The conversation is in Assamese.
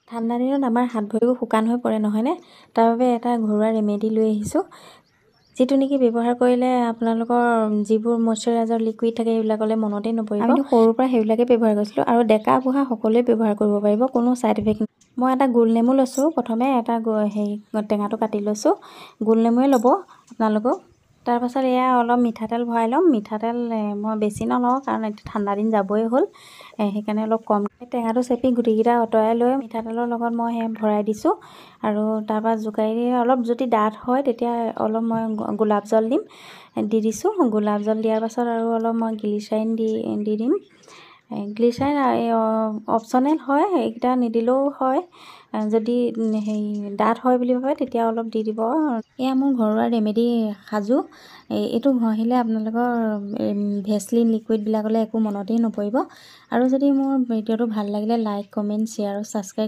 ঠাণ্ডা দিনত আমাৰ হাত ভৰিবোৰ শুকান হৈ পৰে নহয়নে? তাৰ বাবে এটা ঘৰুৱা ৰেমেডি লৈ আহিছোঁ, যিটো নেকি ব্যৱহাৰ কৰিলে আপোনালোকৰ যিবোৰ মইশ্চাৰাইজাৰ লিকুইড থাকে, সেইবিলাকলৈ মনতেই নপৰিব। আমিতো সৰুৰ পৰা সেইবিলাকে ব্যৱহাৰ কৰিছিলোঁ আৰু ডেকা বুঢ়া সকলোৱে ব্যৱহাৰ কৰিব পাৰিব, কোনো ছাইড ইফেক্ট। মই এটা গোল নেমু লৈছোঁ। প্ৰথমে এটা হেৰি টেঙাটো কাটি লৈছোঁ। গোল নেমুৱে ল'ব আপোনালোকেও। তাৰপাছত এয়া অলপ মিঠাতেল ভৰাই ল'ম। মিঠাতেল মই বেছি নলওঁ, কাৰণ এতিয়া ঠাণ্ডা দিন যাবই হ'ল, সেইকাৰণে অলপ কম। টেঙাটো চেপি গুটিকেইটা আঁতৰাই লৈ মিঠাতেলৰ লগত মই সেয়া ভৰাই দিছোঁ আৰু তাৰপৰা জোকাৰি অলপ যদি ডাঠ হয়, তেতিয়া অলপ মই গোলাপ জল দিম। দি দিছোঁ গোলাপ জল। দিয়াৰ পাছত আৰু অলপ মই গ্লিচাৰিন দি দি দিম। গ্লিচাৰিন অপশ্যনেল হয়, এইকেইটা নিদিলেও হয়। যদি হেৰি ডাঠ হয় বুলি ভাবে, তেতিয়া অলপ দি দিব। এয়া মোৰ ঘৰুৱা ৰেমেডি সাজু। এইটো ঘঁহিলে আপোনালোকৰ ভেচলিন লিকুইডবিলাকলৈ একো মনতেই নপৰিব। আৰু যদি মোৰ ভিডিঅ'টো ভাল লাগিলে, লাইক, কমেণ্ট, শ্বেয়াৰ আৰু ছাবস্ক্ৰাইব।